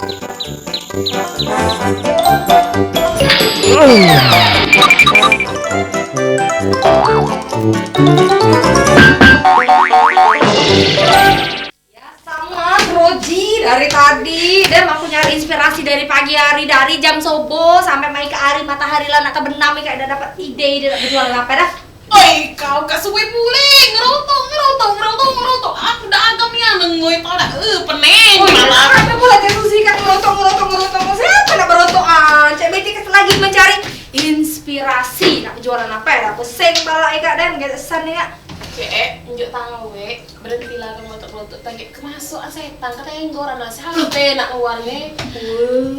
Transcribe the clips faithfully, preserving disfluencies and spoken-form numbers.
Ya, sama, Roji, dari tadi dem aku nyari inspirasi dari pagi hari, dari jam sobo sampai mai ke hari matahari lah nak kebenam, kayak dak dapat ide, ide nak bejualan apa dah. Oi, kau kak suwe pule, ngerotok, ngerotok, ngerotok, ngerotok. Aku dak agam ya nengoi tau dak, eh, pening. Oh, iya, malah. Apa pula cak Susi kan ngerotok, ngerotok, ngerotok. Siapa nak berotokan? Cek Betty kan lagi mencari inspirasi nak bejualan apa ya? Pusing balak ikak dem, gak sen ikak. Cek, njuk tahu, wek. Berhentilah kau ngotot-ngotot, tadi kemasukan setan, kata enggor anak sampai nak keluar ni.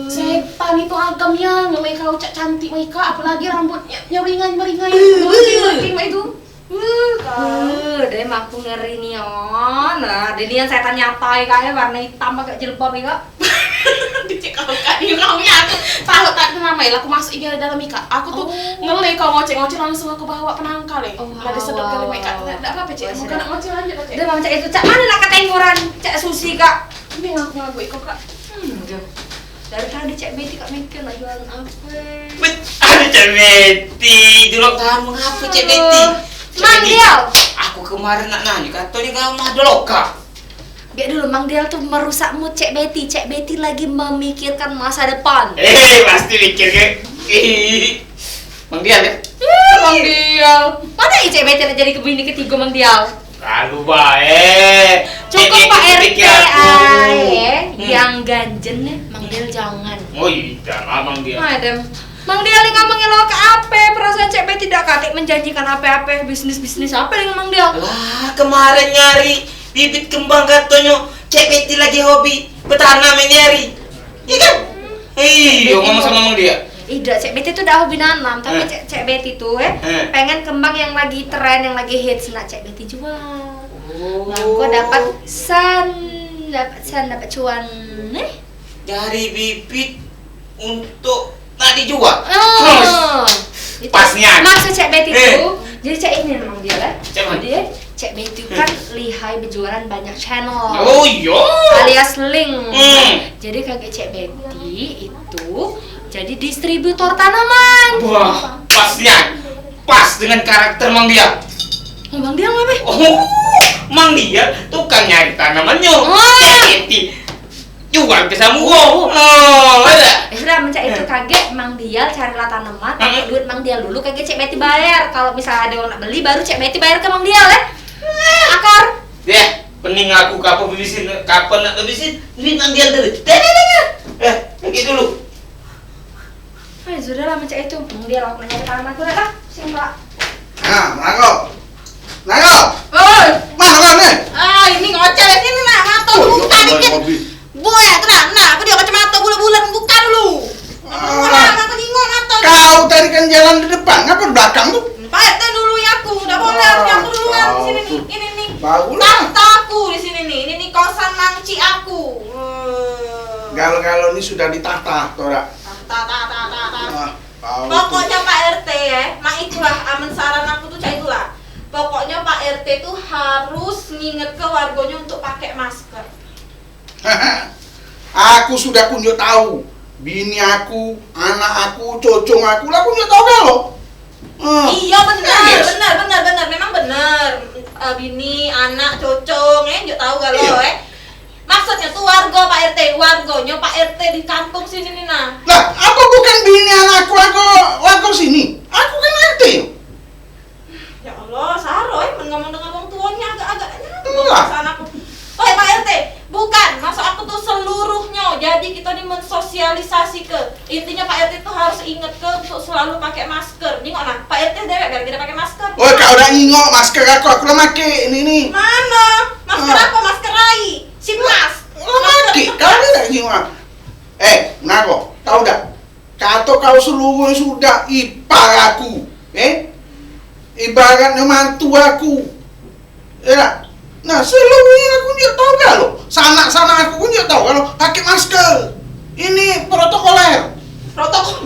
Setan itu agam ya, ngelai kau cak cantik mai kak, apalagi rambutnya nyeringai-meringai, keriting-keriting mai itu. Uh, kau. Uh, dem aku ngeri nian. Nah, dia nian setan nyata ya kak ya, warna hitam pakai jilbab ya kak. Dicek kau kak, dia kau ya aku tahu tak kenapa ya, aku masuk iga dalam ikak. Aku tuh ngelai kau ngoceh-ngoceh langsung aku bawa penangkal ya. Oh, sedot kali mai kak. Dak apa-apa cek, bukan nak ngoceh lanjut lah cek. Dia mau cek itu cak mana nak ketengoran cak Susi kak. Ini ngaku-ngaku iko kak. Hmm, dia. Dari tadi cek Betty kak mikir nak jualan apa? Bet, ada cek Betty. Dulu kamu ngapa cek Betty? Mang Dial. Aku kemarin nak nanya, katanya kamu ada loka. Biar dulu, Mang Dial tuh merusak mood Cek Betty. Cek Betty lagi memikirkan masa depan. Eh, pasti mikir ke? Ih, Mang Dial ya? Ih, Mang Dial. Mana ya Cek Betty nak jadi bini ketiga Mang Dial? Lalu bae. Cukup Pak R T ae. Yang ganjen nih, Mang Dial jangan. Oh iya, jangan Mang Dial. Adem. Mang Dial ni ngomongin lo ke ape? Perasaan Cek Betty dak katik menjanjikan ape-ape, bisnis-bisnis ape dengan Mang Dial? Lah, kemarin nyari bibit kembang katonyo Cek Betty lagi hobi betanam ini hari. Iya kan? Iyo, ngomong sama Mang Dial. Idak, Cek Betty tuh dak hobi nanam, tapi Cek, Cek Betty tuh eh pengen kembang yang lagi tren, yang lagi hits nak Cek Betty jual. Mangko dapat san, dapat san, dapat cuan nih. Dari bibit untuk nak dijual. Oh. Pas nian. Maksud Cek Betty tu, jadi cak ini memang dia lah. Jadi Cek Betty kan lihai bejualan banyak channel. Oh iyo. Alias link. Jadi kagek Cek Betty itu jadi distributor tanaman. Wah, pas nian. Pas dengan karakter Mang Dial. Oh, Mang Dial ngape? Oh, Mang Dial tukang nyari tanamannyo. Cek Betty jual ke Samuro. Oh, ado. Ya sudah, mencak itu kagek Mang Dial carilah tanaman, pakai duit Mang Dial dulu, kagek Cek Betty bayar. Kalau misal ado wong nak beli, baru Cek Betty bayar ke Mang Dial, eh. Akar. Deh, pening aku kapan bebisin, kapan nak bebisin, duit Mang Dial dulu. Deh, deh, deh, deh. Eh, pergi dulu. Eh, sudah lah, mencak itu. Mang Dial, aku nak nyari tanaman aku dah lah. Sing, Pak. Nah, Mang Dial. Mang Dial. Oi. Mano kau ni? Ah, ini ngoceh di sini nak, mato buka dikit. Buek tu nak, nak, apa dia kacamata bulat-bulat buka dulu. Lama aku jingok mato. Kau tadi kan jalan di depan, ngapa di belakang tu? Pak R T dulu ya aku, dak boleh harusnya aku duluan di sini nih. Ini nih. Barulah. Tahta aku di sini nih. Ini nih kosan mangcik aku. Galo-galo ni sudah ditata, tau dak? Tahta, tahta, tahta, tahta. Pokoknyo Pak R T ya, mak itulah amen saran aku tuh cak itulah. Pokoknyo Pak R T tuh harus ngingetke wargonyo untuk pakai masker. Aku sudah kunjuk tahu, bini aku, anak aku, cocong aku lah kunjuk tahu galo. Iyo bener, bener, bener, bener, memang bener. Eh, bini, anak, cocong, eh, njuk tahu galo, eh. Maksudnya tuh warga Pak R T, wargonyo Pak R T di kampung sini nih nah. Lah, aku bukan bini anak aku, aku warga sini. Aku kan R T. Ya Allah, saro eh, men ngomong dengan wong tuo ni agak-agak nyatu perasaan aku. Oi Pak R T, bukan, maksud aku tuh seluruhnyo. Jadi kita ni mensosialisasi ke. Intinya Pak R T tuh harus inget ke untuk selalu pakai masker. Nyingok nah, Pak R T dewek biar tidak pakai masker. Oi, kau dak nyingok masker aku, aku lah make ini ni. Mana? Masker apa? Masker rai. Siplas. Lah make, kau ni dak nyingok. Eh, ngapo? Tahu dak? Kato kau seluruh sudah ipar aku, eh? Ibaratnyo mantu aku. Ya dak? Nah, seluruh aku njuk tau galo. Sanak-sanak aku njuk tau galo pakai masker. Ini protokoler. Protokol.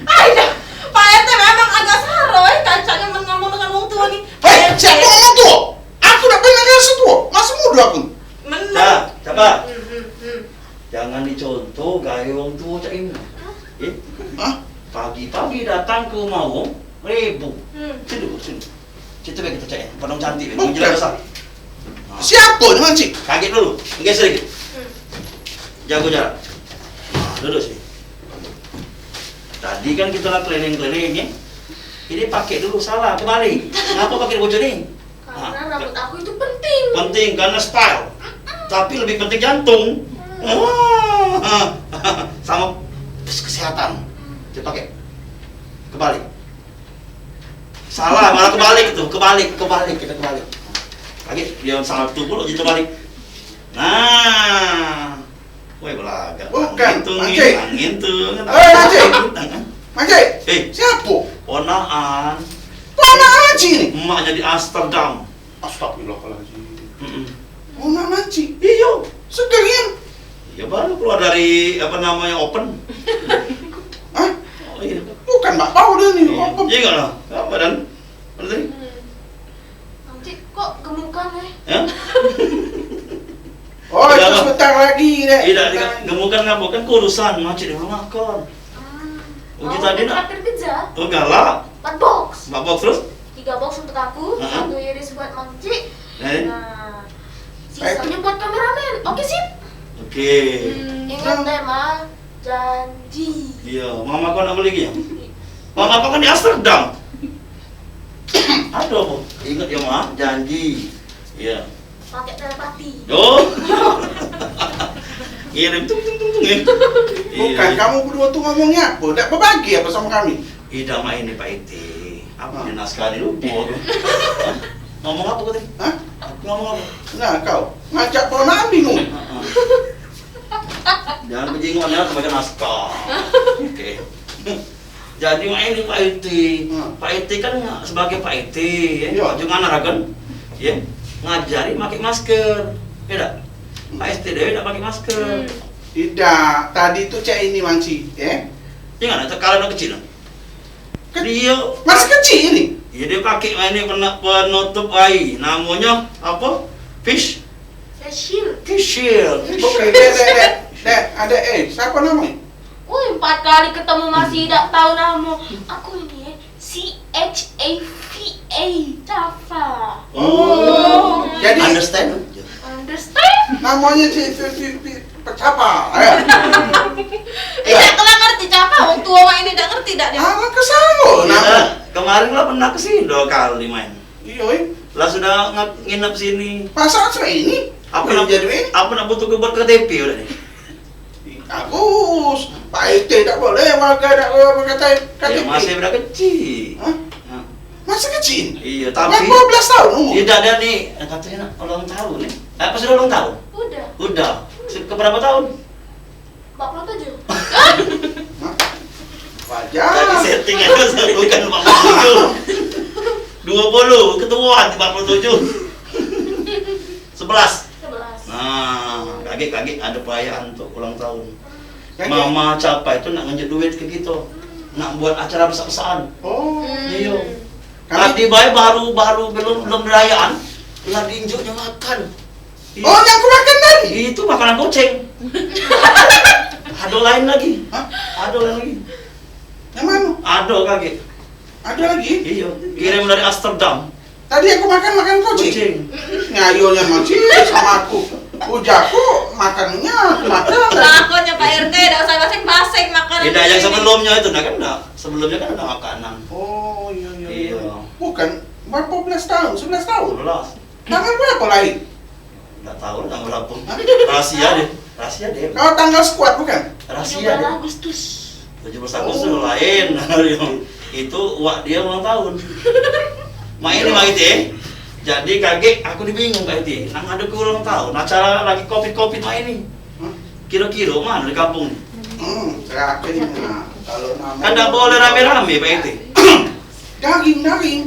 Ayo, Pak R T memang agak saro, eh, kancaknyo men ngomong dengan wong tuo ni. Eh, siapo ngomong tuo? Aku dak pernah ngerasa tuo. Masih mudo aku. Bener. Nah, siapa? Hmm, hmm, hmm. Jangan dicontoh gaya wong tuo cak ini. Eh? Hah? Pagi-pagi datang ke rumah wong, ribut. Hmm. Sini dulu, sini. Cerita bae kita cak ini, padang cantik bae, menjelaskan. Siapo ni, Makcik? Kaget dulu, enggai sedikit. Hmm. Jago jarak. Nah, duduk sini. Tadi kan kita lah keliling-keliling, ya. Ini pakai dulu, salah, kebalik. Kenapa pakai bocor ni? Karena rambut aku itu penting. Penting karena style. Tapi lebih penting jantung. Hmm. Sama kesehatan. Dia pakai kebalik. Salah, malah kebalik tuh. Kebalik, kebalik, kita kebalik. Lagi dia salto pula kita balik. Nah. Woi, belagak. Bukan, angin tuh, Makcik. Angin tuh. Hei, Makcik. Angin tuh. Makcik, eh, siapo? Ponaan. Ponaan Makcik ni? Emak jadi Amsterdam. Astagfirullahaladzim. Mm-mm. Ponaan Makcik? Iyo. Seger, ya? Iya, baru keluar dari, apa namanya, open. Hah? Oh, iya. Bukan, Mak, tahu dia ni, iya. Open. Iya, enggak lah. Apa, Dan? Berarti? Hmm. Nanti kok gemukan, eh? Ya? Oh, itu sebentar lagi, Dek. Tidak, tidak. Gemukan ngapa? Kan kurusan, Makcik di rumah kon. Hmm. Oh, kita tadi nak traktir pizza. Oh, galak. Empat box. Empat box terus? Tiga box untuk aku, heeh, satu iris buat Makcik. Eh? Nah, sisanya buat kameramen. Oke, sip. Oke. Hmm. Ingat, Dek, Ma. Janji. Iya, mama kau nak beli lagi ya? Mama kau kan di Amsterdam. Aduh, apa? Ingat ya, Ma, janji. Iya. Pakai telepati. Oh. Ngirim tung, tung, tung, tung, ya. Bukan, iya, kamu berdua tuh ngomongnya apa? Ndak berbagi apa sama kami? Idak main ni, Pak Iti. Apa dia naskah ni? Lupa aku. Hah? Ngomong apa kau tadi? Hah? Aku ngomong apa? Nah, kau ngajak ponaan bingung. Heeh. Jangan bejingon ya, baca naskah. Oke. Jadi, mak ini Pak Iti. Hmm. Pak Iti kan sebagai Pak Iti, ya. Iya. Jangan aragan, ya. Ngajari pakai masker. Ya dak? Pak Iti dia dak pakai masker. Hmm. Idak, tadi tu cak ini manci, ya. Jangan, kalau anak kecil. Ke-, dia masih kecil ni? Ya, dia pakai ini pena-, penutup ai. Namanya apa? Fish? Face shield. Face shield. Face shield. Dek, dek, dek, dek, ada, eh, siapa namanya? Wih, empat kali ketemu masih tidak tahu nama. Aku ini, eh, C H A V A, Chava. Oh. Jadi understand? Understand? Namanya si, si, si, si, Chava, ya. Eh, dak kena ngerti Chava, wong tua wak ini dak ngerti dak dia. Ah, kesal. Iya, nah, kemarin lah pernah ke sini dua kali main. Iya, eh. Lah sudah nge-, nginep sini. Pasal sama ini? Apa nak jadi ini? Apa nak butuh ke buat K T P udah ni? Bagus. Pak R T dak boleh warga dak boleh K T P. Ya, masih budak kecil. Hah? Hah? Masih kecil? Iya, tapi berapa belas tahun umur? Tidak ada ni, katanya nak ulang tahun ni. Eh, apa sudah ulang tahun? Udah. Udah. Se-, ke berapa tahun? Empat puluh tujuh. Hah? Wajar. Tadi setting aja bukan empat puluh tujuh. Dua puluh, ketuaan empat puluh tujuh. Sebelas. Sebelas. Nah, kagek-kagek ada perayaan untuk ulang tahun. Kagek. Mama Capai tu nak ngenjuk duit ke kita. Nak buat acara besak-besakan. Oh. Hmm. Iyo. Kami tadi bae baru, baru belum, belum rayaan, lah diinjuknya makan. Oh, yang aku makan tadi? Itu makanan kucing. Ada lain lagi. Hah? Ada lain lagi. Yang mana? Ada kagek. Ada lagi? Iyo, kirim dari Amsterdam. Tadi aku makan, makan kucing. Kucing. Ngayonya mancing sama aku. Ujaku makannya aku makan. Lakonnya Pak R T, dak usah baseng-baseng makanan. Tidak, yang sebelumnya itu dah kan dah. Sebelumnya kan ada makanan. Oh, iya, iya, iya. Iya. Bukan, berapa belas tahun? Sebelas tahun? Sebelas. Tanggal berapa lahir? Nggak tahu tanggal berapa. Hah? Rahasia deh. Rahasia deh. Kau tanggal sekuat bukan? Rahasia deh. Tujuh belas Agustus. Tujuh belas Agustus lain. Itu wak dia ulang tahun. Mak ini, Mak Iti. Jadi kagek aku dibingung, Mak Iti. Nang ada ke ulang tahun, acara lagi covid-covid mak ini. Hah? Kira-kira mana di kampung ni? Hmm, terakhir, nah, kalau nama kan ndak boleh rame-rame, Mak Iti. Daging, daging.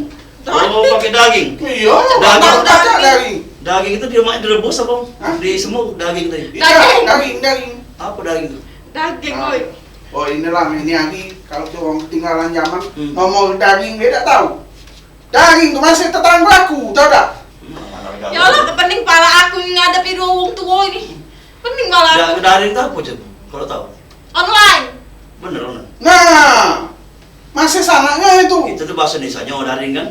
Oh, pakai daging. Iya, daging. Daging. Daging itu di rumah direbus apa? Hah? Disemur daging tadi. Iya, daging, daging. Apa daging itu? Daging, nah, woi. Oh, inilah ini lagi kalau tu orang ketinggalan zaman, hmm, ngomong daging dia tak tahu. Daging tu masih tetangga aku, tahu tak? Hmm. Ya Allah, kepening pala aku ngadepi dua wong tua ini. Pening malah. Ya, daring tu apo, Cep? Kalu tau. Online. Bener, online. Nah, masih sanaknyo itu. Itu tu bahasa Indonesianyo daring kan?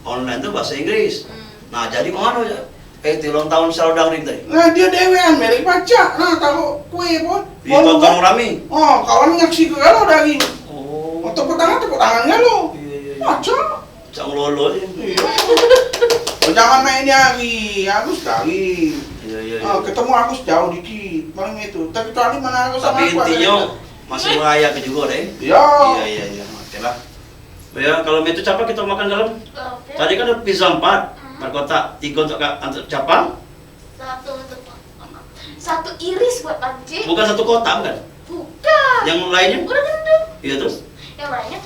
Online tu bahasa Inggris. Hmm. Nah, jadi kemano, Cep? Eh, itu ulang tahun Salo Daring tadi. Nah, dio dewean merek pacak. Nah, taruh kue pun. Di tonton rami. Oh, kawan nyaksike kalu daring. Oh. Oh, tepuk tangan, tepuk tangan kalu. Iya, iya, iya. Pacak. Cak ngelolo je. Iyo. Oh, jangan main di hari, Agus dari. Iyo, iyo, iyo. Ah, ketemu Agus jauh dikit, paling itu. Tapi kecuali mana Agus. Tapi sama aku ada intinyo itu. Masih merayake jugo deh. Iyo. Iyo, iyo, iyo. Oke lah. Ya, kalu itu siapo kito makan dalam? Oke. Tadi kan ada pizza empat, hmm, empat kotak, tigo untuk ka-, untuk siapo? Satu untuk Mama. Satu iris buat Panji. Bukan satu kotak, bukan? Bukan. Yang lainnyo? Udah gendut. Iyo, terus? Yang lainnyo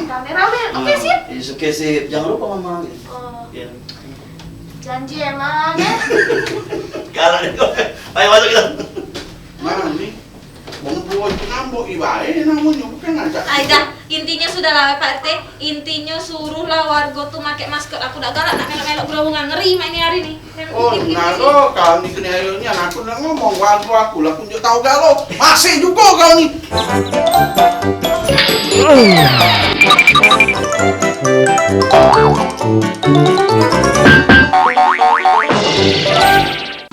rame-rame. Oke, sip. Iya, oke, sip. Jangan lupa, Mama. Oh. Iya. Janji emang, ya? Kalu ni, ayo masuk kita. Nah, ni. Wong tuo itu ngambek, ibae namonyo, bukan ngajak. Ai dah, intinyo sudahlah, Pak R T. Intinyo suruhlah wargo tu make masker. Aku dak galak nak melok-melok gerowongan. Ngeri mak ini hari ni. Oh, nah, lo, kau ni kena ayo ni, aku nak ngomong, wargo aku lah, aku njuk tau galo. Masih jugo kau ni.